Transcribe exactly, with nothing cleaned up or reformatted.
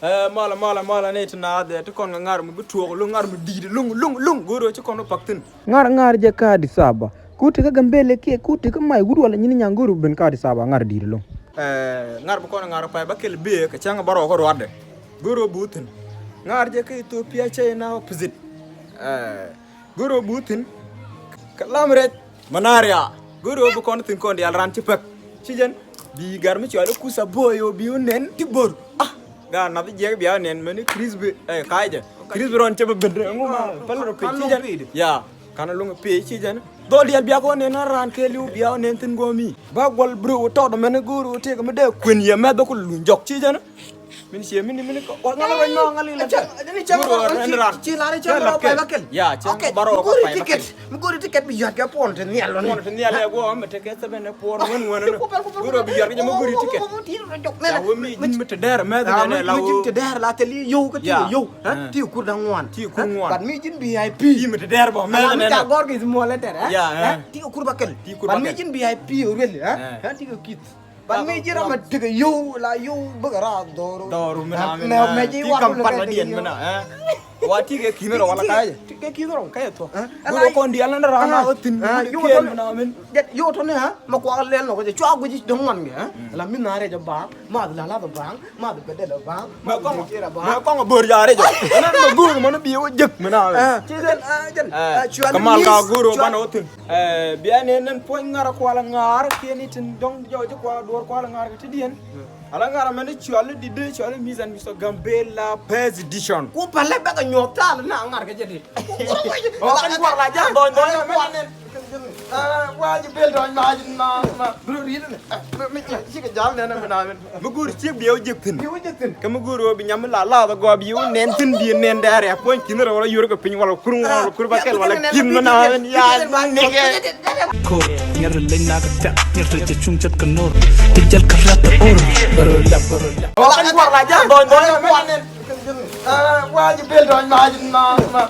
Ɛ, malɛ, malɛ, malɛ, ni ti naath ɛ, ti kɔn kɛ ŋar mi bi tuɔɔk lo̱ŋ, ŋar mi di̱i̱t lo̱ŋ, lo̱ŋ, lo̱ŋ, go̱o̱r ɣöö ci kɔn bi pak thi̱n. Ŋar, ŋar jɛ kä Addis Ababa. Ku ti kä Gambɛlɛ kiɛ ku ti kä may wut walɛ nyin nyaŋ go̱o̱r ɣöö ben kä Addis Ababa ŋar di̱i̱t lo̱ŋ. Ɛ, ŋar bi kɔn ŋar pay ba kɛl biɛ kɛ cäŋ bärɔw kä ruatdɛ. Go̱o̱r ɣöö bi wut thi̱n. Ŋar jɛ kä Ethiopia, China, opposite. Ɛ, go̱o̱r ɣöö bi wut thi̱n. Kä lam rɛc. Manaria. Go̱o̱r ɣöö bi kɔn thi̱n kɔn diaal ran ci pek. Ci jɛn. Bi gar mi cuali kusa boy ɣöö bi wä nɛn ti bo̱r. Ah. Ga nath jiɛk bia wä nɛn mɛni Chris bi, ɛ, ka̱a̱c jɛ. Chris bi rɔn cɛ bi ben rɛ ŋu ma. Päl rɔ pec ci jɛn. Ya. Kan luŋ pec ci jɛn. Dhɔl diaal bia kɔn nɛn a ran kɛɛliw bia wä nɛn thi̱n guɔ mi. Ba guɔl bro wä tɔt mɛni go̱o̱r ɣöö tëëk mi dee kuën yɛ mɛth bä ku luny jɔk ci jɛn. Min cie min, min kɔ, wa ŋa̱l ruac nɔ ŋa̱l ilɛ tɛt. Ni cɛ mi kɔr ni ran. Ci lar cɛ mi rɔ pay ba kɛl. Ya, cɛ mi bärɔw kɔ pay ba kɛl. Mi go̱ri ticket, mi go̱ri ticket bi yɔt kɛ puɔn ti nhial lɔ ni. Puɔn ti nhial ɛ guɔ mi te kɛ seven ɛ puɔn wen wen ni. Go̱ri bi yɔt kɛ mi go̱ri ticket. Ya, wä mi ji̱n mi te dɛr mɛ ti nɛ la wä. Mi ji̱n te dɛr la tɛli yow kä ti yow. Ti kur daŋ ŋuan. Ti kur ŋuan. But mi ji̱n V I P. Ti mi te dɛr bɔ mɛ nɛ. Ala mi ca gɔr kɛ small letter. Ya. Ti kur ba kɛl. Ti kur ba kɛl. But mi ji̱n V I P really. Ti kɛ kith. Ban mi ji̱ ram a tekɛ yio̱w la yio̱w bäkɛ raar dhɔru. Dhɔru mi na mi na mɛ ji̱ ti war kam pan ma diɛn mi na. Wa ti kɛ ki̱n rɔ wala kayɛ. Ti kɛ ki̱n rɔ kayɛ thɔ. Gurɛ kɔn dial na ran na wä thi̱n. Yio̱w tɔ ni ha ma kuak lɛl nɔ kɛ cua guici dɔ̱ŋ wan kɛ. La mi na rɛ jɛ baŋ ma la la baŋ ma bɛ dɛ la baŋ. Mɛ kɔŋ a bör ja̱a̱r i̱ jɔ. Ɛn ɛn mɛ go̱o̱r mɔn i̱ bi wä jek mi na wä. Ci jɛn, jɛn. Kɛ mal ka go̱o̱r wä banɛ wä thi̱n. Bia nɛn nɛn puɔ̱ny ŋa̱r a kual a ŋa̱r kiɛn i̱ tin dɔ̱ŋ jɔɔc i̱ kual a duɔ̱ɔ̱r kual a ŋa̱r kɛ ti diɛn. Ala ŋa̱r a mɛn i̱ cual i̱ di dee cual i̱ Miss and Mister Gambella first edition. Ku pälɛ bäkɛ nyuɔ̱th thaal na ŋa̱r kɛ jɛ di. Ɔ kɛn kual a jɛ dɔ̱ŋ dɔ̱ŋ. Wa ji̱ bel dɔ̱ŋ ma ji̱ ma ma. Bro ri̱t ni. Cikɛ jal nɛn a mi na mɛn. Mi go̱o̱ri ciek biɛ wä jek thi̱n. Biɛ wä jek thi̱n. Kä mi go̱o̱ri wä bi nyam mi la lath a gɔaa biɛ wä nɛn thi̱n biɛ nɛn dɛɛr ya puɔ̱ny ki̱n rɛ wala yur kɛ piny wala kur ŋuan wala kur ba kɛl wala ki̱n mi na ya nikɛ. Kor ŋɛr leny na kɛ tɛk ŋɛr te cɛ cuŋ cɛt kɛ nor ti jɛl kɛ rɛp or. Bärö lap bärö lap. Wala kan kuar la jal dɔny dɔny. Wa ji̱ bel dɔny ma ji̱ ma ma.